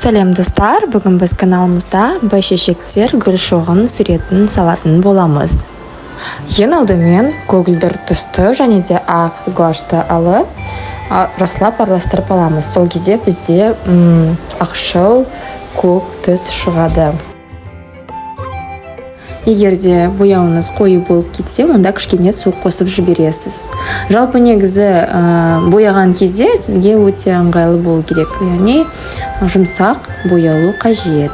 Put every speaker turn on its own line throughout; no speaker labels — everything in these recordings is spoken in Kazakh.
Сәлем, достар! Бүгін біз каналымызда бәйшешектер гүл шоғын суретін салатын боламыз. Ең алдымен көгілдір түсті және де ақ гуашты алып, жақсылап араластырып аламыз. Сол кезде бізде ақшыл көк түс шығады. Егер де бояуыңыз қою болып кетсе, онда кішкене су қосып жібересіз. Жалпы негізі бояған кезде сізге өте ыңғайлы болу керек, яғни жұмсақ боялу қажет.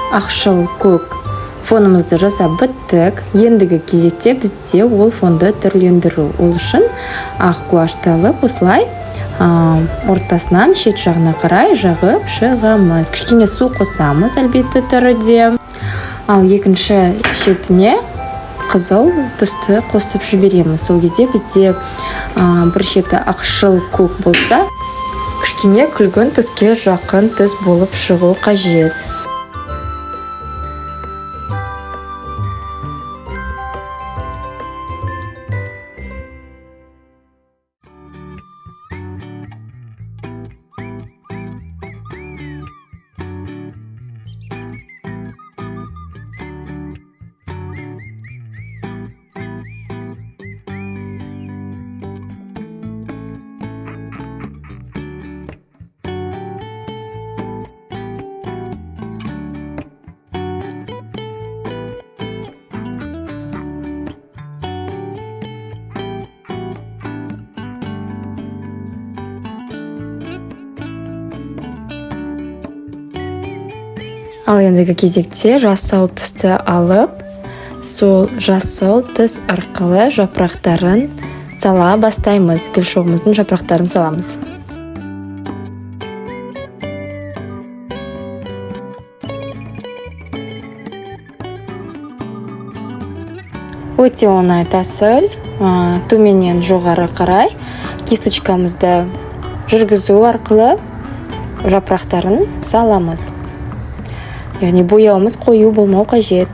Ақшыл көк фонымызды жасап біттік. Ендігі кезекте бізде ол фонды түрлендіру. Ол үшін ақ гуашты алып, осылай ортасынан шет жағына қарай жағып шығамыз. Кішкене су қосамыз әлбетте түрде. Ал екінші шетіне қызыл түсті қосып жібереміз. Сол кезде бізде бір шеті ақшыл көк болса, кішкене күлгін түске жақын түс болып шығу қажет. Ал ендігі кезекте жасыл түсті алып, сол жасыл түс арқылы жапырақтарын сала бастаймыз. Гүл шоғымыздың жапырақтарын саламыз. Өте оңай тәсіл. Төменнен жоғары қарай кисточкамызды жүргізу арқылы жапырақтарын саламыз. Яғни бояуымыз қою болмау қажет.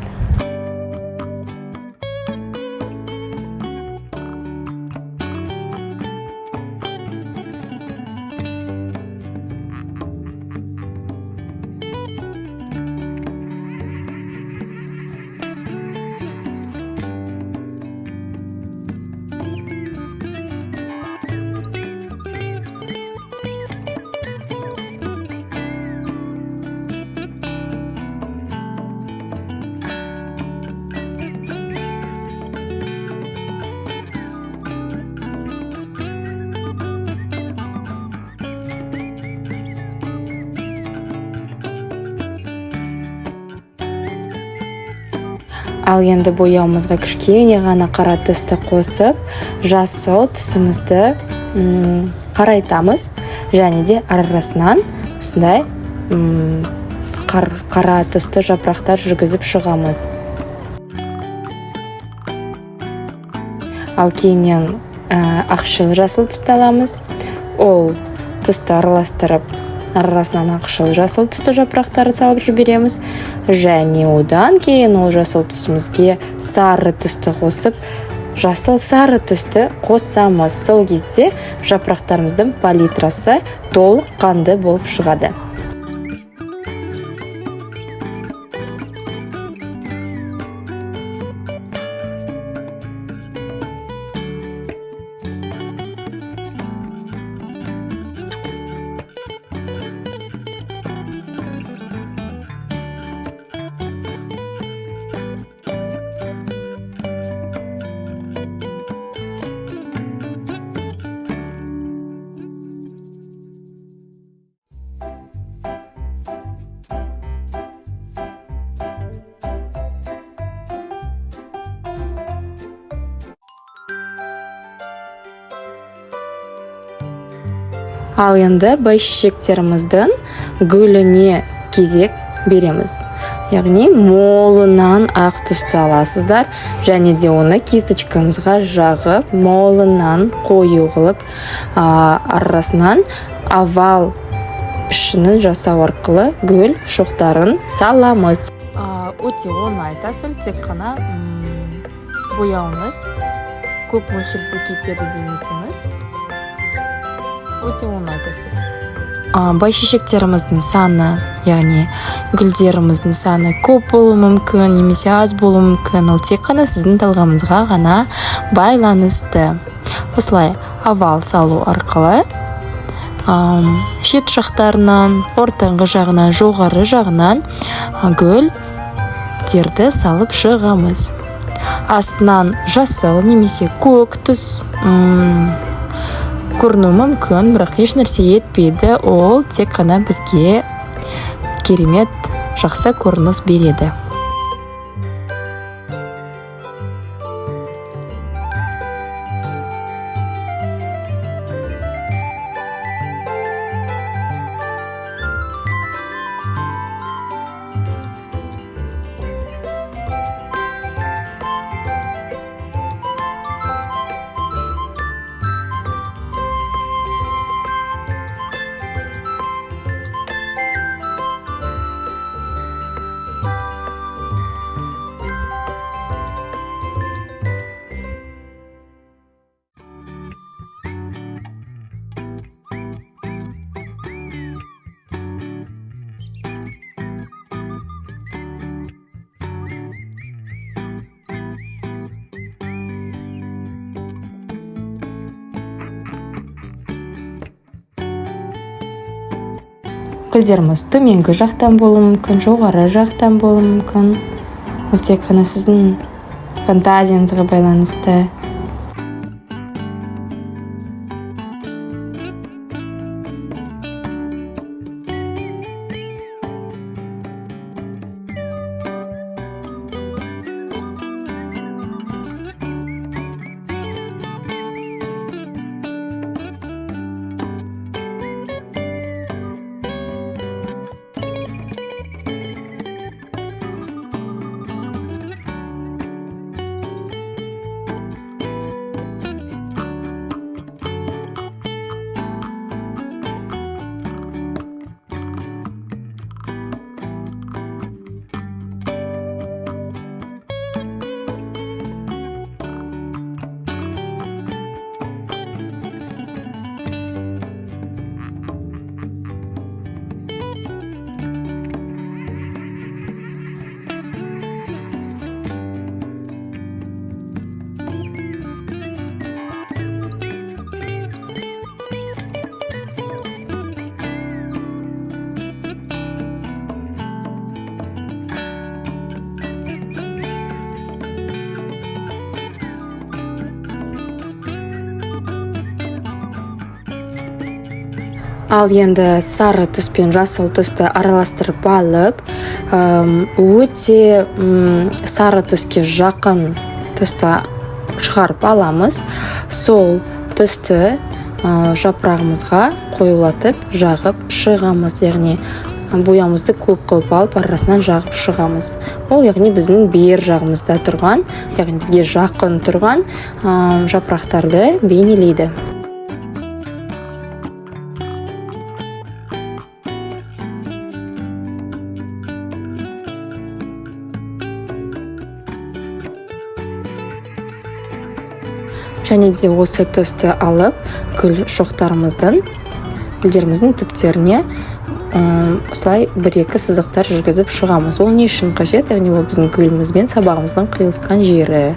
Ал енді бояуымызға кішкене ғана қара түсті қосып, жасыл түсімізді қарайтамыз және де арасынан осындай қара түсті жапырақтар жүргізіп шығамыз. Ал кейіннен ақшыл жасыл түсті аламыз. Ол түсті араластырып, арасынан ақшыл жасыл түсті жапырақтары салып жібереміз. Және одан кейін ол жасыл түсімізге сары түсті қосып, жасыл сары түсті қосамыз. Сол кезде жапырақтарымыздың палитрасы толыққанды болып шығады. Ал енді бәйшешектеріміздің гүліне кезек береміз. Яғни молынан ақ түсті аласыздар және де оны кисточкамызға жағып, молынан қою қылып, арасынан овал пішінін жасау арқылы гүл шоқтарын саламыз. Өте оңай тәсіл, тек қана бояуыңыз көп мөлшерде кетеді демесеңіз, өте оңай тәсіл. Бәйшешектеріміздің саны, яғни гүлдеріміздің саны көп болуы мүмкін немесе аз болуы мүмкін, ол тек қана сіздің талғамыңызға ғана байланысты. Осылай овал салу арқылы шет жақтарынан, ортаңғы жағынан, жоғары жағынан гүлдерді салып шығамыз. Астынан жасыл немесе көк түс көрінуі мүмкін, бірақ еш нәрсе етпейді, ол тек қана бізге керемет жақсы көрініс береді. Гүлдеріміз төменгі жақтан болуы мүмкін, жоғары жақтан болуы мүмкін. Ол тек қана сіздің фантазияңызға байланысты. Ал енді сары түс пен жасыл түсті араластырып алып, өте сары түске жақын түсті шығарып аламыз. Сол түсті жапырағымызға қоюлатып жағып шығамыз, яғни бояуымызды көп қылып алып арасынан жағып шығамыз. Ол яғни біздің бер жағымызда тұрған, яғни бізге жақын тұрған жапырақтарды бейнелейді. Және де осы түсті алып гүл шоқтарымыздың, гүлдеріміздің түптеріне осылай бір-екі сызықтар жүргізіп шығамыз. Ол не үшін қажет? Яғни ол біздің гүліміз бен сабағымыздың қиылысқан жері.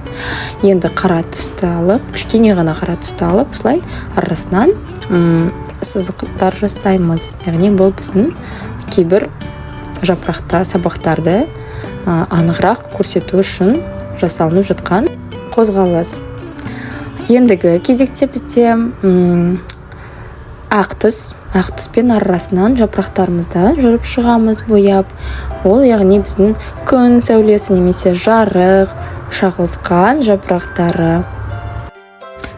Енді қара түсті алып, кішкене ғана қара түсті алып, осылай арасынан сызықтар жасаймыз. Яғни бұл біздің кейбір жапырақта сабақтарды анығырақ көрсету үшін жасалынып жатқан қозғалыс. Ендігі кезекте бізде ақ түс, ақ түспен арасынан жапырақтарымызды жүріп шығамыз бояп. Ол яғни біздің күн сәулесі немесе жарық шағылысқан жапырақтары.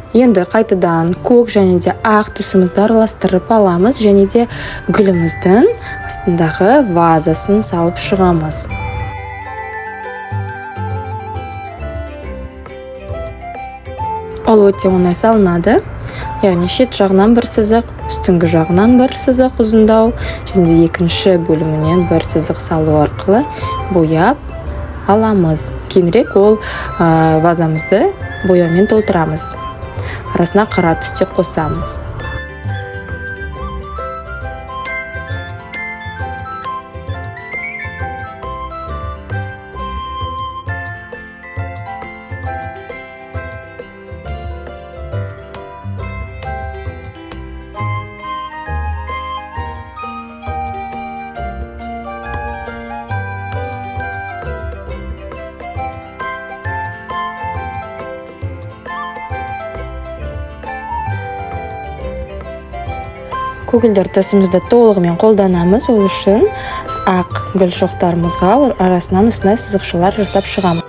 Енді қайтадан көк және де ақ түсімізді араластырып аламыз және де гүліміздің астындағы вазасын салып шығамыз. Ол өте оңай салынады. Яғни шет жағынан бір сызық, үстіңгі жағынан бір сызық ұзындау және де екінші бөлімінен бір сызық салу арқылы бояп аламыз. Кейінірек ол вазамызды бояумен толтырамыз. Арасына қара түс те қосамыз. Көгілдір түсімізді толығымен қолданамыз. Ол үшін ақ гүл шоқтарымызға арасынан осындай сызықшалар жасап шығамыз.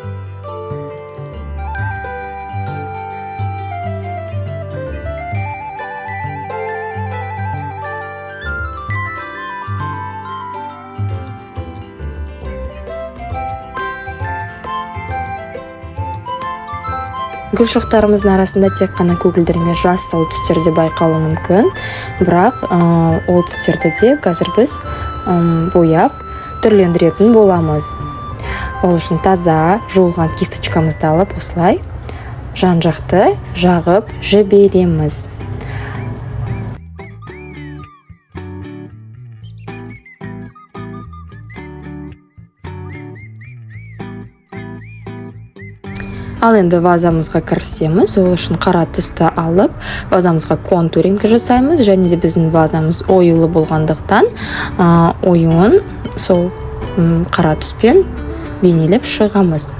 Гүл шоқтарымыздың арасында тек қана көгілдір емес, жасыл түстер де байқалуы мүмкін, бірақ ол түстерді де қазір біз бояп түрлендіретін боламыз. Ол үшін таза жуылған кисточкамызды алып осылай жан-жақты жағып жібереміз. Ал енді вазамызға кірісеміз. Ол үшін қара түсті алып, вазамызға контуринг жасаймыз. Және де біздің вазамыз оюлы болғандықтан, оюын сол қара түспен бейнелеп шығамыз.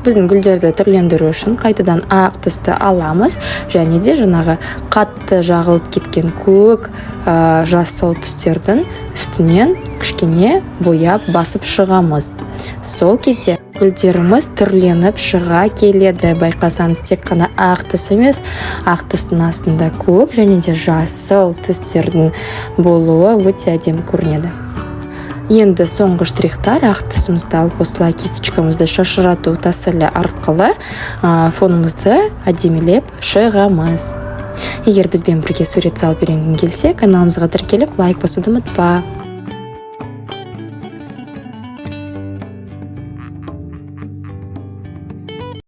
Біздің гүлдерді түрлендіру үшін қайтадан ақ түсті аламыз және де жаңағы қатты жағылып кеткен көк, жасыл түстердің үстінен кішкене бояп басып шығамыз. Сол кезде гүлдеріміз түрленіп шыға келеді. Байқасаңыз, тек қана ақ түс емес, ақ түстің астында көк және де жасыл түстердің болуы өте әдемі көрінеді. Енді соңғы штрихтар ақ түсімізді алып осылай кисточкамызды шашырату тәсілі арқылы фонымызды әдемілеп шығамыз. Егер бізбен бірге сурет салып үйренгің келсе, каналымызға тіркеліп, лайк басуды ұмытпа.